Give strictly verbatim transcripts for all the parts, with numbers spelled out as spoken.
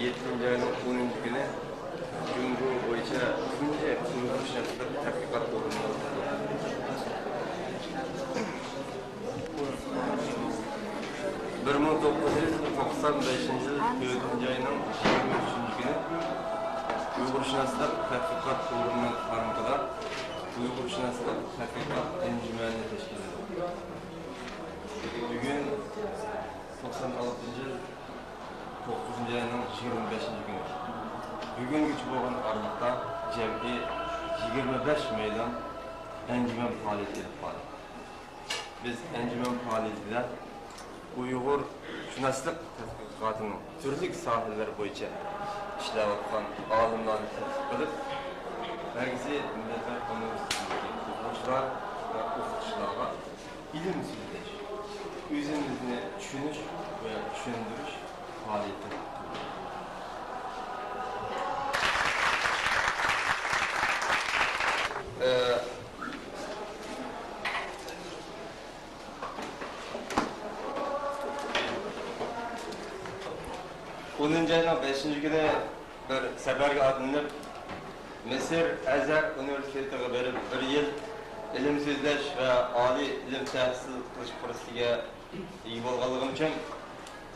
يەتتىنچى ئاينىڭ ئونىنچى كۈنى جۇڭگو بويىچە تۇنجى ئۇيغۇرشۇناسلىق تەتقىقات ئورنى. بىر مىڭ توققۇز يۈز توقسان بەشىنچى يىل تۆتىنچى ئاينىڭ يىگىرمە ئۈچىنچى كۈنى ئۇيغۇرشۇناسلىق تەتقىقات ئورنىنىڭ تارمىقىدا ئۇيغۇرشۇناسلىق تەتقىقات ئەنجۈمەنى تەشكىللىدۇق. بۈگۈن توقسان ئالتىنچى يىل توققۇزىنچى ئاينىڭ يىگىرمە بەشىنچى كۈنى. بۈگۈنگىچە بولغان ئارىلىقتا جەمئىي يىگىرمە بەش مەيدان ئەنجۈمەن پائالىيىتى ئېلىپ باردۇق. بىز ئەنجۈمەن پائالىيىتىدە ئۇيغۇرشۇناسلىق تەتقىقاتىنىڭ تۈرلۈك ساھەلەر بويىچە ئىشلەۋاتقان ئالىملارنى تەكلىپ قىلىپ، بەزى مىللەتلەر ئۇنىۋېرسىتېتىدىكى ئوقۇغۇچىلار ۋە ئوقۇتقۇچىلارغا ئىلىم سۆزلەش، ئۆزىمىزنى چۈشىنىش ۋە چۈشەندۈرۈش پائالىيىتى. ئە، ئونىنچى ئاينىڭ بەشىنچى كۈنى بىر سەپەرگە ئاتلىنىپ، مىسىر ئەزھەر ئۇنىۋېرسىتېتىغا بېرىپ، بىر يىل ئىلىم سۆزلەش ۋە ئالىي ئىلىم تەھسىل قىلىش پۇرسىتىگە ئىگە بولغانلىقىم ئۈچۈن،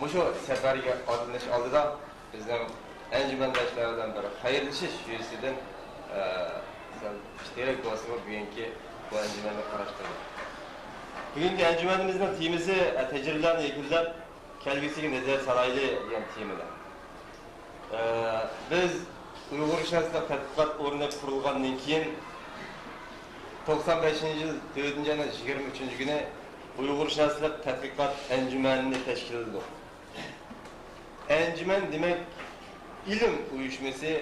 مۇشۇ سەپەرگە ئاتلىنىش ئالدىدا بىزنىڭ ئەنجۈمەنداشلار بىلەن بىر خەيرلىشىش يۈزىسىدىن، ئە، سەل ئىشتىراك بولسىمۇ، بۈگۈنكى بۇ ئەنجۈمەننى قاراشتۇردۇق. بۈگۈنكى ئەنجۈمەنىمىزنىڭ تېمىسى، ئە، تەجرىبىلەرنى يەكۈنلەپ، كەلگۈسىگە نەزەر سالايلى دېگەن تېمىدا. ئە، بىز ئۇيغۇرشۇناسلىق تەتقىقات ئورنى قۇرۇلغاندىن كېيىن، توقسان بەشىنچى يىل تۆتىنچى ئاينىڭ يىگىرمە ئۈچىنچى كۈنى ئۇيغۇرشۇناسلىق تەتقىقات ئەنجۈمەنىنى تەشكىللىدۇق. ئەنجۈمەن دېمەك، ئىلىم ئۇيۇشمىسى،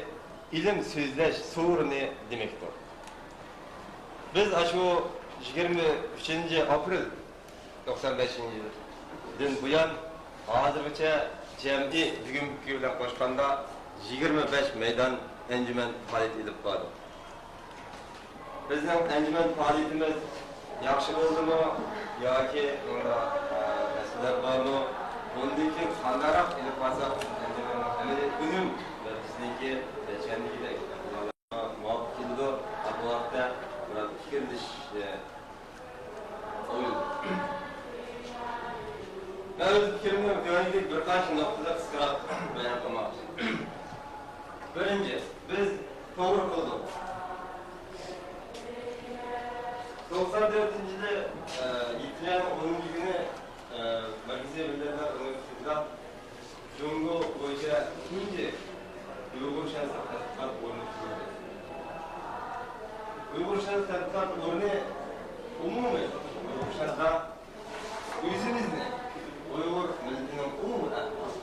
ئىلىم سۆزلەش سورۇنى دېمەكتۇر. بىز ئاشۇ يىگىرمە ئۈچىنچى ئاپرېل توقسان بەشىنچى يىلدىن بۇيان، ھازىرغىچە جەمئىي بۈگۈنكى بىلەن قوشقاندا يىگىرمە بەش مەيدان ئەنجۈمەن پائالىيىتى ئېلىپ باردۇق. بىزنىڭ ئەنجۈمەن پائالىيىتىمىز ياخشى بولدىمۇ ياكى بۇندا، ئە، مەسىلىلەر بارمۇ؟ بۇندىن كېيىن قانداقراق ئېلىپ بارساق، ئەنجۈمەننىڭ ئەمەلىي ئۈنۈم ۋە بىزنىڭكى چەندىكىدەك مۇۋاپىق كېلىدۇ؟ بۇ ھەقتە بىراز پىكىرلىشىشنى ئويلىدىم. مەن ئۆز پىكرىمنى تۆۋەندىكى بىر قانچە نۇقتىدا قىسقىراق بايان قىلماقچى. بىرىنچى، بىز توغرا قىلدۇق. توقسان تۆتىنچى يىلى، ئە، يەتتىنچى ئاينىڭ ئونىنچى كۈنى، ئە، مەركىزىي مىللەتلەر ئۇنىۋېرسىتېتىدا جۇڭگو بويىچە تۇنجى ئۇيغۇرشۇناسلىق تەتقىقات ئورنى قۇرۇلدى. ئۇيغۇرشۇناسلىق تەتقىقات ئورنى ئومۇمىي ئۇيغۇرشۇناسلار ئۆزىمىزنى، ئۇيغۇر مىللىتىنىڭ ئومۇمىي ئەھۋالى،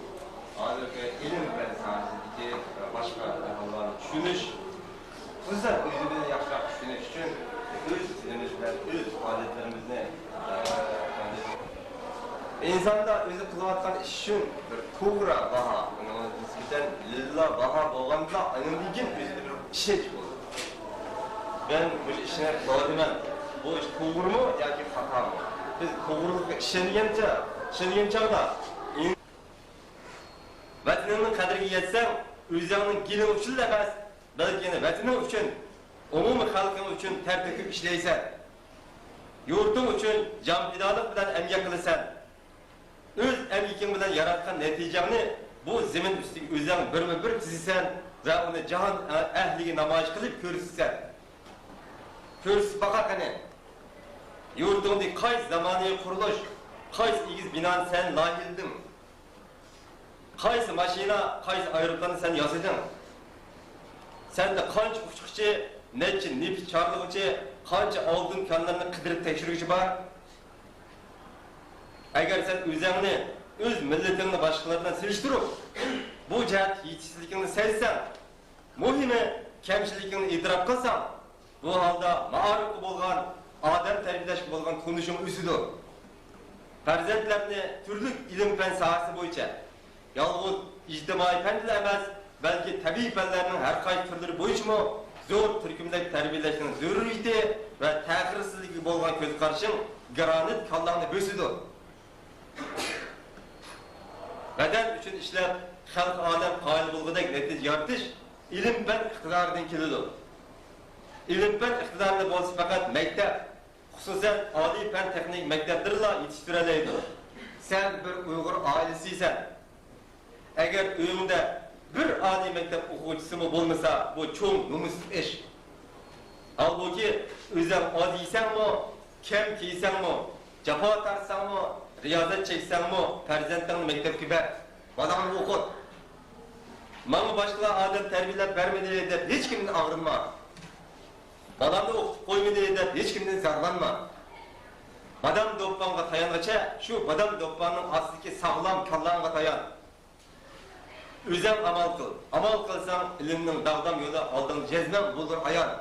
ھازىرقى ئىلىم پەن ساھەسىدىكى ۋە باشقا ئەھۋاللارنى چۈشىنىش، خۇسۇسەن ئۆزىمىزنى ياخشىراق چۈشىنىش ئۈچۈن ئۆز تىلىمىز بىلەن ئۆز پائالىيەتلىرىمىزنى، ئە، ئىنساندا ئۆزى قىلىۋاتقان ئىش ئۈچۈن بىر توغرا باھا، ئۇنىڭغا نىسبەتەن لىللا باھا بولغاندىلا، ئاندىن كېيىن ئۆزىدە بىر ئىشەنچ بولىدۇ. مەن مۇشۇ ئىشنى قىلىۋاتىمەن، بۇ ئىش توغرىمۇ ياكى خاتامۇ؟ بىز توغرىلىققا ئىشەنگەنچە، ئىشەنگەن چاغدا، ۋەتىنىڭنىڭ قەدرىگە يەتسەڭ، ئۆزۈڭنىڭ گېلىڭ ئۈچۈنلا ئەمەس، بەلكى يەنە ۋەتىنىڭ ئۈچۈن، ئومۇمىي خەلقىڭ ئۈچۈن تەر تۆكۈپ ئىشلەيسەن. يۇرتۇڭ ئۈچۈن جان پىدالىق بىلەن ئەمگەك قىلىسەن. ئۆز ئەمگىكىڭ بىلەن ياراتقان نەتىجەڭنى بۇ زېمىن ئۈستىگە ئۆزۈڭ بىرمۇ بىر تىزىسەن ۋە ئۇنى جاھان ئەھلىگە نامايىش قىلىپ كۆرسىتىسەن. كۆرسىتىپ باقە قېنى، يۇرتۇڭدىكى قايسى زامانىۋى قۇرۇلۇش، قايسى ئېگىز بىنانى سەن لايىھىلىدىڭ؟ قايسى ماشىنا، قايسى ئايروپىلاننى سەن ياسىدىڭ؟ سەندە قانچە ئۇچقۇچى، نەچچە نېفىت چارلىغۇچى، قانچە ئالتۇن كانلىرىنى قىدىرىپ تەكشۈرگۈچى بار؟ ئەگەر سەن ئۆزۈڭنى، ئۆز مىللىتىڭنى باشقىلار بىلەن سېلىشتۇرۇپ، بۇ جەھەتتە يېتىشسىزلىكىڭنى سەزسەڭ، مۇھىمى، كەمچىلىكىڭنى ئېتىراپ قىلساڭ، بۇ ھالدا مائارىپقا بولغان، ئادەم تەربىيەلەشكە بولغان تونۇشۇڭ ئۆسىدۇ. پەرزەنتلەرنى تۈرلۈك ئىلىم-پەن ساھەسى بويىچە، يالغۇز ئىجتىمائىي پەندىلا ئەمەس، بەلكى تەبىئىي پەنلەرنىڭ ھەر قايسى تۈرلىرى بويىچىمۇ زور تۈركۈمدە تەربىيەلەشنىڭ زۆرۈرىيىتى ۋە تەخىرسىزلىكىگە بولغان كۆز قارىشىڭ گرانىت كاللاڭنى بۆسىدۇ. ۋەتەن ئۈچۈن ئىشلەپ، خەلق ئالەم قايىل بولغۇدەك نەتىجە يارىتىش ئىلىم-پەن ئىقتىدارىدىن كېلىدۇ. ئىلىم-پەن ئىقتىدارىنى بولسا پەقەت مەكتەپ، خۇسۇسەن، ئالىي پەن-تېخنىكا مەكتەپلىرىلا يېتىشتۈرەلەيدۇ. سەن بىر ئۇيغۇر ئائىلىسىسەن. ئەگەر ئۆيۈڭدە بىر ئالىي مەكتەپ ئوقۇغۇچىسىمۇ بولمىسا، بۇ چوڭ نومۇسلۇق ئىش. ھالبۇكى، ئۆزۈڭ ئاز يېسەڭمۇ، كەم كىيسەڭمۇ، جاپا تارتساڭمۇ، رىيازەت چەكسەڭمۇ، پەرزەنتىڭنى مەكتەپكە بەر، بالاڭنى ئوقۇت. ماڭا باشقىلار ئادەم تەربىيەلەپ بەرمىدى دەپ ھېچكىمدىن ئاغرىنما. بالامنى ئوقۇتۇپ قويمىدى دەپ ھېچكىمدىن زارلانما. بادام دوپپاڭغا تايانغىچە، شۇ بادام دوپپاڭنىڭ ئاستىدىكى ساغلام كاللاڭغا تايان. ئۆزۈڭ ئامال قىل. ئامال قىلساڭ، ئىلىمنىڭ داغدام يولى ئالدىڭدا جەزمەن بولۇر ئايان.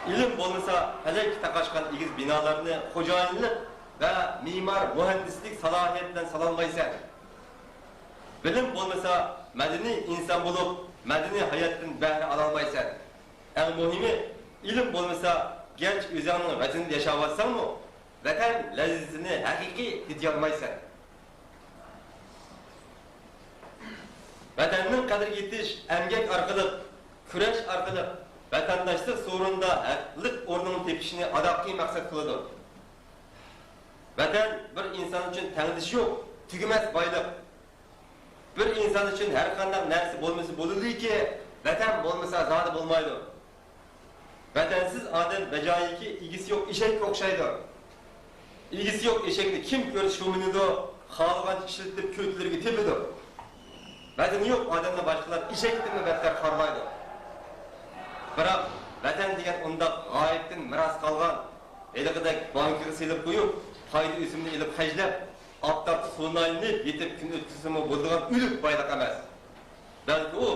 ئىلىم بولمىسا، پەلەككە تاقاشقان ئېگىز بىنالارنى خوجايىنلىق ۋە مېمار، مۇھەندىسلىك سالاھىيەت بىلەن سالالمايسەن. بىلىم بولمىسا، مەدەنىي ئىنسان بولۇپ، مەدەنىي ھاياتتىن بەھرە ئالالمايسەن. ئەڭ مۇھىمى، ئىلىم بولمىسا، گەرچە ئۆزۈڭنىڭ ۋەتىنىدە ياشاۋاتساڭمۇ، ۋەتەن لەززىتىنى ھەقىقىي تېتىيالمايسەن. ۋەتەننىڭ قەدرىگە يېتىش ئەمگەك ئارقىلىق، كۈرەش ئارقىلىق ۋەتەنداشلىق سورۇنىدا ھەقلىق ئورنىڭنى تېپىشنى ئاداققى مەقسەت قىلىدۇ. ۋەتەن بىر ئىنسان ئۈچۈن تەڭدىشى يوق، تۈگىمەس بايلىق. بىر ئىنسان ئۈچۈن ھەر قانداق نەرسە بولمىسا بولىدۇكى، ۋەتەن بولمىسا زادى بولمايدۇ. ۋەتەنسىز ئادەم بەجايىكى ئىگىسى يوق ئېشەككە ئوخشايدۇ. ئىگىسى يوق ئېشەكنى كىم كۆرسە شۇ مىنىدۇ، خالىغانچە ئىشلىتىپ كۆتلىرىگە تېپىدۇ. ۋەتىنى يوق ئادەمنى باشقىلار ئېشەكتىنمۇ بەتتەر خارلايدۇ. بىراق، ۋەتەن دېگەن ئۇنداق غايىبتىن مىراس قالغان، ھېلىقىدەك بانكىغا سېلىپ قويۇپ، پايدا ئۆسۈمىنى ئېلىپ خەجلەپ، ئاپتاپتا سۇنايلىنىپ يېتىپ كۈن ئۆتكۈزسىمۇ بولىدىغان ئۆلۈك بايلىق ئەمەس. بەلكى ئۇ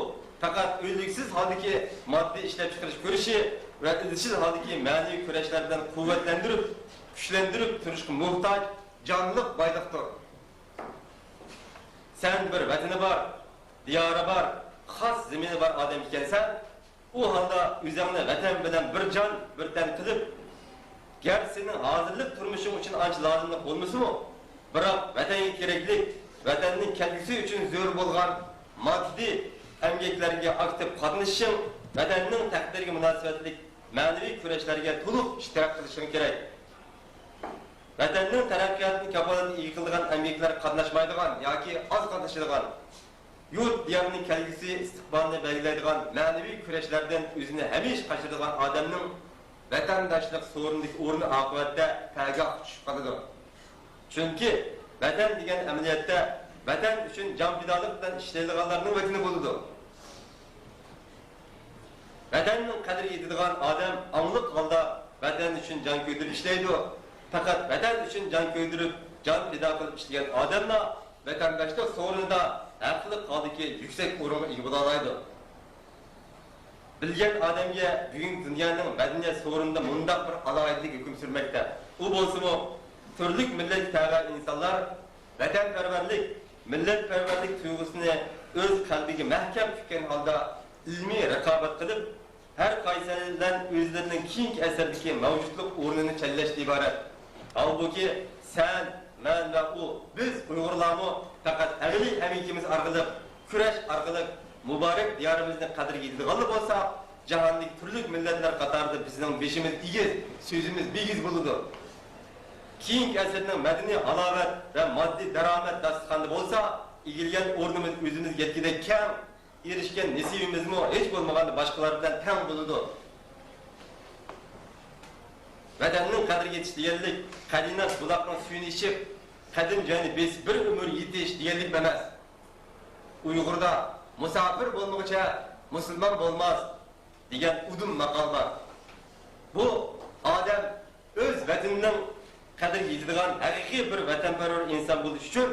پەقەت ئۈنلۈكسىز ھالدىكى ماددىي ئىشلەپچىقىرىش كۈرىشى ۋە ئۈزلۈكسىز ھالدىكى مەنىۋى كۈرەشلەر بىلەن قۇۋۋەتلەندۈرۈپ، كۈچلەندۈرۈپ تۇرۇشقا موھتاج جانلىق بايلىقتۇر. سەن بىر ۋەتىنى بار، دىيارى بار، خاس زېمىنى بار ئادەم ئىكەنسەن، ئۇ ھالدا ئۆزۈڭنى ۋەتەن بىلەن بىر جان، بىر تەن قىلىپ، گەرچە سېنىڭ ھازىرلىق تۇرمۇشۇڭ ئۈچۈن ئانچە لازىملىق بولمىسىمۇ، بىراق ۋەتەنگە كېرەكلىك، ۋەتەننىڭ كەلگۈسى ئۈچۈن زۆرۈر بولغان ماددىي ئەمگەكلەرگە ئاكتىپ قاتنىشىشىڭ، ۋەتەننىڭ تەقدىرىگە مۇناسىۋەتلىك مەنىۋى كۈرەشلەرگە تولۇق ئىشتىراك قىلىشىڭ كېرەك. ۋەتەننىڭ تەرەققىياتىنى كاپالەتكە ئىگە قىلىدىغان ئەمگەكلەرگە قاتناشمايدىغان ياكى ئاز قاتنىشىدىغان، يۇرت دىيارنىڭ كەلگۈسى ئىستىقبالىنى بەلگىلەيدىغان مەنىۋى كۈرەشلەردىن ئۆزىنى ھەمىشە قاچۇرىدىغان ئادەمنىڭ ۋەتەنداشلىق سورۇنىدىكى ئورنى ئاقىۋەتتە پەگاھقا چۈشۈپ قالىدۇ. چۈنكى ۋەتەن دېگەن ئەمەلىيەتتە ۋەتەن ئۈچۈن جان پىدالىق بىلەن ئىشلەيدىغانلارنىڭ ۋەتىنى بولىدۇ. ۋەتەننىڭ قەدرىگە يېتىدىغان ئادەم ئاڭلىق ھالدا ۋەتەن ئۈچۈن جان كۆيدۈرۈپ ئىشلەيدۇ. پەقەت ۋەتەن ئۈچۈن جان كۆيدۈرۈپ، جان پىدا قىلىپ ئىشلىگەن ئادەملا ۋەتەنداشلىق سورۇنىدا ھەقلىق ھالدىكى يۈكسەك ئورۇنغا ئىگە بولالايدۇ. بىلگەن ئادەمگە بۈگۈنكى دۇنيانىڭ مەدەنىيەت سورۇنىدا مۇنداق بىر ئالاھىدىلىك ھۆكۈم سۈرمەكتە. ئۇ بولسىمۇ، تۈرلۈك مىللەتكە تەۋە ئىنسانلار ۋەتەنپەرۋەرلىك، مىللەتپەرۋەرلىك تۇيغۇسىنى ئۆز قەلبىگە مەھكەم پۈككەن ھالدا ئىلمىي رىقابەت قىلىپ، ھەر قايسى بىلەن ئۆزلىرىنىڭ كېيىنكى ئەسىردىكى مەۋجۇتلۇق ئورنىنى چەنلەشتىن ئىبارەت. ھالبۇكى، سەن، مەن ۋە ئۇ، بىز ئۇيغۇرلارمۇ پەقەت ئەمەلىي ئەمگىكىمىز ئارقىلىق، كۈرەش ئارقىلىق مۇبارەك دىيارىمىزنى قەدرىگە يېتىدىغانلا بولساق، جاھاندىكى تۈرلۈك مىللەتلەر قاتارىدا بىزنىڭ بېشىمىز ئېگىز، سۆزىمىز بىگىز بولىدۇ. كېيىنكى ئەسىرنىڭ مەدەنىي ھالاۋەت ۋە ماددىي دارامەت داستىخانىدا بولسا، ئىگىلىگەن ئورنىمىز ئۆزىمىزگە يەتكۈدەك كەڭ، ئېرىشكەن نېسىۋىمىزمۇ ھېچ بولمىغاندا باشقىلار بىلەن تەڭ بولىدۇ. ۋەتەننىڭ قەدرىگە يېتىش دېگەنلىك، قەدىناس بۇلاقنىڭ سۈيىنى ئىچىپ، قەدىم جاينى بېسىپ بىر ئۆمۈر يېتىش دېگەنلىكمۇ ئەمەس. ئۇيغۇردا مۇساپىر بولمىغۇچە مۇسۇلمان بولماس دېگەن ئۇدۇم ماقال بار. بۇ ئادەم ئۆز ۋەتىنىنىڭ قەدرىگە يېتىدىغان ھەقىقىي بىر ۋەتەنپەرۋەر ئىنسان بولۇش ئۈچۈن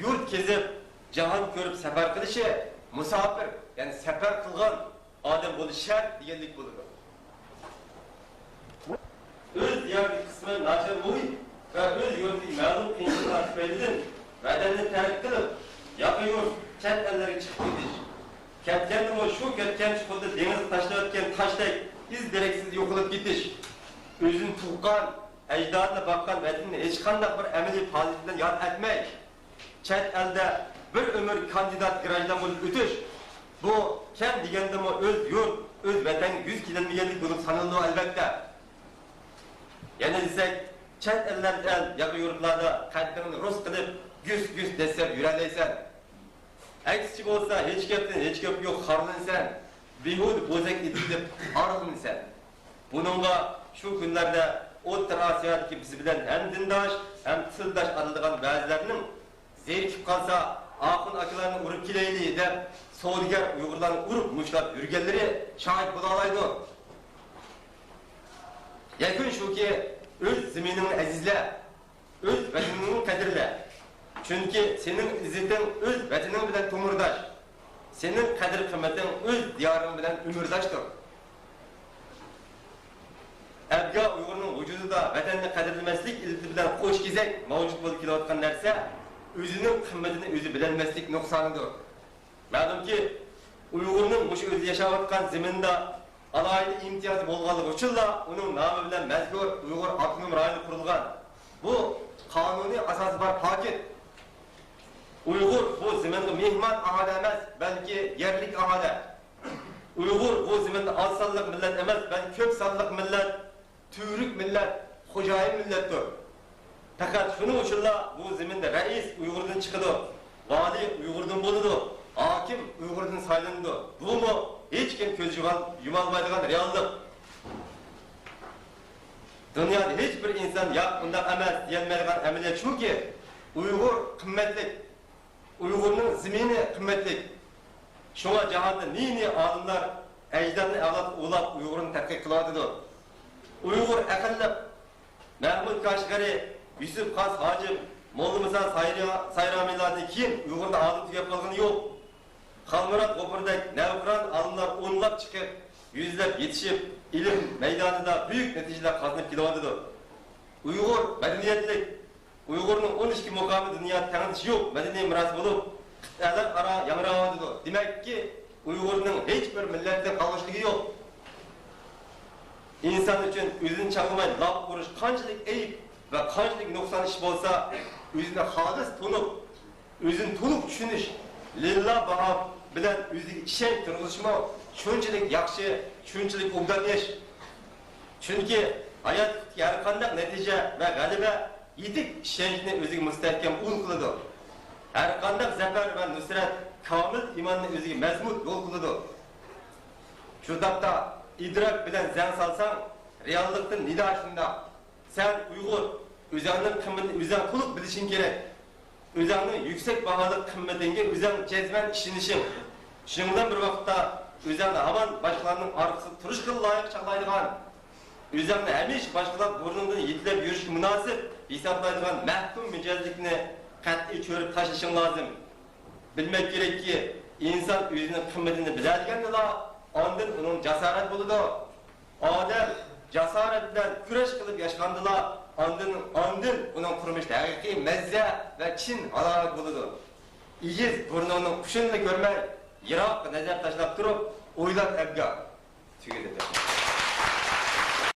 يۇرت كېزىپ، جاھان كۆرۈپ سەپەر قىلىشى، مۇساپىر، يەنى سەپەر قىلغان ئادەم بولۇش شەرت دېگەنلىك بولىدۇ. ئۆز دىيارىدىكى قىسمەن ناچار مۇھىت ۋە ئۆز يۇرتىدىكى مەلۇم قىيىنچىلىقلار تۈپەيلىدىن ۋەتەننى تەرك قىلىپ، ياقا يۇرت، چەت ئەللەرگە چىقىپ كېتىش. كەتكەندىمۇ شۇ كەتكەن چوققىدا دېڭىزغا تاشلاۋەتكەن تاشتەك ئىز دېرەكسىز يوقىلىپ كېتىش. ئۆزىنى تۇغقان، ئەجدادىنى باققان ۋەتىنىنى ھېچقانداق بىر ئەمەلىي پائالىيەت بىلەن ياد ئەتمەي، چەت ئەلدە بىر ئۆمۈر كاندىدات گراژدان بولۇپ ئۆتۈش، بۇ كەم دېگەندىمۇ ئۆز يۇرت، ئۆز ۋەتەنگە يۈز كېلەلمىگەنلىك بولۇپ سانىلىدۇ، ئەلۋەتتە. يەنە دېسەك، چەت ئەللەردە، ياقا يۇرتلاردا قەددىڭنى رۇس قىلىپ، گۈس-گۈس دەسسەپ يۈرەلەيسەن. ئەكسىچە بولسا، ھېچ گەپتىن ھېچ گەپ يوق، خارلىنىسەن. بىھۇدە بوزەك ئېتىلىپ ئارىلىنىسەن. بۇنىڭغا شۇ كۈنلەردە ئوتتۇرا ئاسىيادىكى بىز بىلەن ھەم دىنداش، ھەم تىلداش ئاتىلىدىغان بەزىلەرنىڭ زېرىكىپ قالسا، ئاخۇن ئاكىلارنى ئۇرۇپ كېلەيلى دەپ، سودىگەر ئۇيغۇرلارنى ئۇرۇپ مۇشتلاپ يۈرگەنلىرى شاھىت بولالايدۇ. يەكۈن شۇكى، ئۆز زېمىنىڭنى ئەزىزلە، ئۆز ۋەتىنىڭنى قەدىرلە. چۈنكى سېنىڭ ئىززىتىڭ ئۆز ۋەتىنىڭ بىلەن تومۇرداش. سېنىڭ قەدىر-قىممىتىڭ ئۆز دىيارىڭ بىلەن ئۆمۈرداشتۇر. ئەبگا ئۇيغۇرنىڭ ۋۇجۇدىدا ۋەتەننى قەدىرلىمەسلىك ئىللىتى بىلەن قوش كېزەك مەۋجۇت بولۇپ كېلىۋاتقان نەرسە، ئۆزىنىڭ قىممىتىنى ئۆزى بىلەلمەسلىك نۇقسانىدۇر. مەلۇمكى، ئۇيغۇرنىڭ مۇشۇ ئۆزى ياشاۋاتقان زېمىنىدا ئالاھىدە ئىمتىيازى بولغانلىقى ئۈچۈنلا ئۇنىڭ نامى بىلەن مەزكۇر ئۇيغۇر ئاپتونوم رايونى قۇرۇلغان. بۇ قانۇنىي ئاساسى بار پاكىت. ئۇيغۇر بۇ زېمىنغا مېھمان ئاھالە ئەمەس، بەلكى يەرلىك ئاھالە. ئۇيغۇر بۇ زېمىندا ئاز سانلىق مىللەت ئەمەس، بەلكى كۆپ سانلىق مىللەت، تۈۋرۈك مىللەت، خوجايىن مىللەتتۇر. پەقەت شۇنىڭ ئۈچۈنلا بۇ زېمىندا رەئىس ئۇيغۇردىن چىقىدۇ، ۋالىي ئۇيغۇردىن بولىدۇ، ھاكىم ئۇيغۇردىن سايلىنىدۇ. بۇمۇ ھېچكىم كۆز يۇغان-، يۇمالمايدىغان رېئاللىق. دۇنيادا ھېچ بىر ئىنسان «ياق، ئۇنداق ئەمەس» دېيەلمەيدىغان ئەمەلىيەت شۇكى، ئۇيغۇر قىممەتلىك، ئۇيغۇرنىڭ زېمىنى قىممەتلىك. شۇڭا جاھاندا نى-نى ئالىملار ئەجدادنى ئەۋلادقا ئۇلاپ ئۇيغۇرنى تەتقىق قىلىۋاتىدۇ. ئۇيغۇر ئەقىللىق. مەھمۇد كاشغەرى، يۈسۈپ خاس ھاجىم، موللىمۇسا سايرا-، سايرامىلاردىن كېيىن ئۇيغۇردا ئالىم تۈگەپ قالغىنى يوق. خالمۇرات غوپۇردەك نەۋقىران ئالىملار ئونلاپ چىقىپ، يۈزلەپ يېتىشىپ، ئىلىم مەيدانىدا بۈيۈك نەتىجىلەر قازىنىپ كېلىۋاتىدۇ. ئۇيغۇر مەدەنىيەتلىك، ئۇيغۇرنىڭ ئون ئىككى مۇقامى دۇنيادا تەڭدىشى يوق مەدەنىي مىراس بولۇپ، قىتئەلەر ئارا ياڭراۋاتىدۇ. دېمەككى، ئۇيغۇرنىڭ ھېچ بىر مىللەتتىن قالغۇچىلىكى يوق. ئىنسان ئۈچۈن ئۆزىنى چاغلىماي لاپ ئۇرۇش قانچىلىك ئەيىب ۋە قانچىلىك نۇقسان ئىش بولسا، ئۆزىنى خالىس تونۇپ، ئۆزىنى تولۇق چۈشىنىش، لىللا باھا بىلەن ئۆزىگە ئىشەنچ تۇرغۇزۇشمۇ شۇنچىلىك ياخشى، شۇنچىلىك ئوبدان ئىش. چۈنكى ھاياتلىقتىكى ھەر قانداق نەتىجە ۋە غەلىبە يېتىك ئىشەنچنى ئۆزىگە مۇستەھكەم ئۇل قىلىدۇ. ھەر قانداق زەپەر ۋە نۇسرەت كامىل ئىماننى ئۆزىگە مەزمۇت يول قىلىدۇ. شۇنداقتا ئىدراك بىلەن زەڭ سالساڭ، رېئاللىقتىن نىدا شۇنداق. سەن ئۇيغۇر، ئۆزۈڭنىڭ قىممىتىنى ئۆزۈڭ تولۇق بىلىشىڭ كېرەك. ئۆزۈڭنىڭ يۈكسەك باھالىق قىممىتىڭگە ئۆزۈڭ جەزمەن ئىشىنىشىڭ. شۇنىڭ بىلەن بىر ۋاقىتتا ئۆزۈڭنى ھامان باشقىلارنىڭ ئارقىسىدا تۇرۇشقا لايىق چاغلايدىغان، ئۆزۈڭنى ھەمىشە باشقىلار بۇرنىدىن يېتىلەپ يۈرۈشكە مۇناسىپ ھېسابلايدىغان مەھتۇم مىجەزلىكنى قەتئىي چۆرۈپ تاشلىشىڭ لازىم. بىلمەك كېرەككى، ئىنسان ئۆزىنىڭ قىممىتىنى بىلەلىگەندىلا، ئاندىن ئۇنىڭ جاسارەت بولىدۇ. ئادەم جاسارەت بىلەن كۈرەش قىلىپ ياشىغاندىلا، ئاندىن، ئاندىن ئۇنىڭ تۇرمۇشىدا ھەقىقىي مەززە ۋە چىن ھالاۋەت بولىدۇ. ئېگىز بۇرنۇڭنىڭ قۇشىنىلا كۆرمەي، يىراققا نەزەر تاشلاپ تۇرۇپ ئويلان ئەبگا. تۈگىدى.